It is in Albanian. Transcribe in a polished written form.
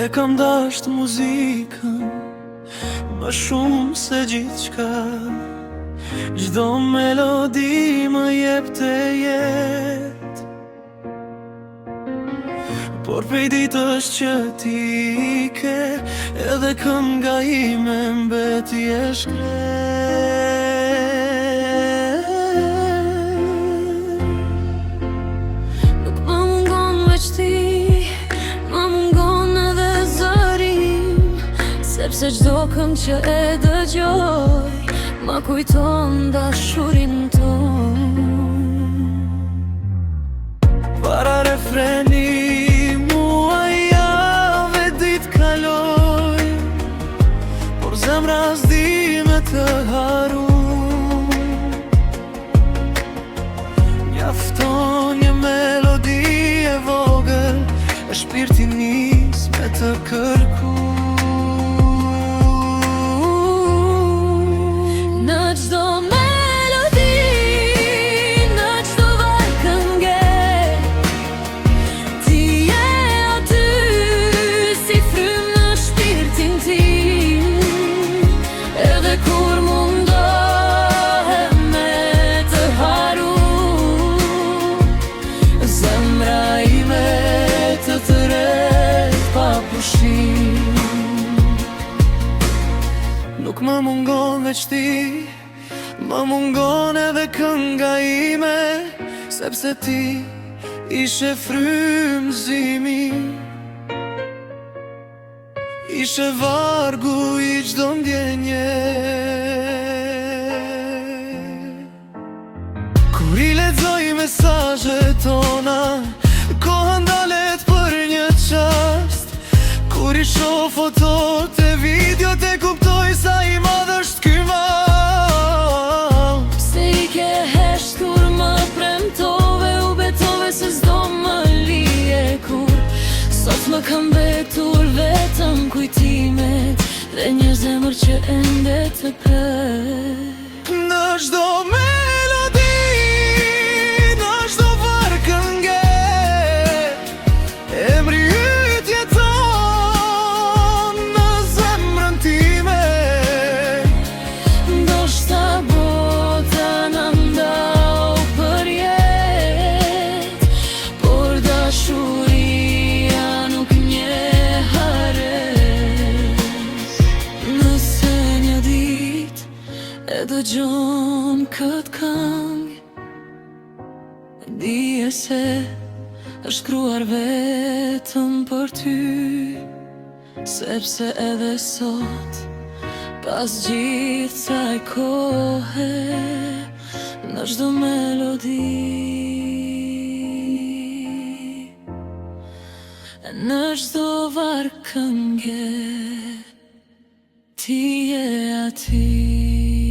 E kam dasht muzikën Më shumë se gjithçka Çdo melodi më jepte jetë Por prej ditës që ti ike Edhe kënga ime mbeti e shkretë Nuk më mungon veç ti, më mungon edhe zëri im Sepse çdo këngë që e dëgjoj, më kujton dashurinë tonë Para refreni muaj javë e ditë kaloj Por zemra s'di me të harru Mjafton një melodi e vogël E shpirti nis me të kërku Në çdo melodi, në çdo varg kënge Ti je aty si frymë në shpirtin tim Edhe kur mundohem me të harru Zemra ime të thërret pa pushim Nuk më mungon veç ti Më mungon edhe kënga ime Sepse ti ishe frymëzimi Ishe vargu i çdo ndjenje Kur i lexoj mesazhet tona Koha ndalet për një çast Kur i shoh fotot e videot e kuptoj sa i madh është ky mall Pse i ke hesht kur më premtove U betove se s'do më lije kur Sot më kanë mbetur vetëm kujtimet Dhe një zemër që ende të pret Në çdo melodi, në çdo varg kënge Emri yt jeton në zemrën time Ndoshta bota na ndau për jetë Por dashuria nuk njeh harresë Nëse një ditë e dëgjon këtë këngë Dije se është shkruar vetëm për ty Sepse edhe sot Pas gjithë kësaj kohe Në çdo melodi Në çdo varg kënge Ti je aty.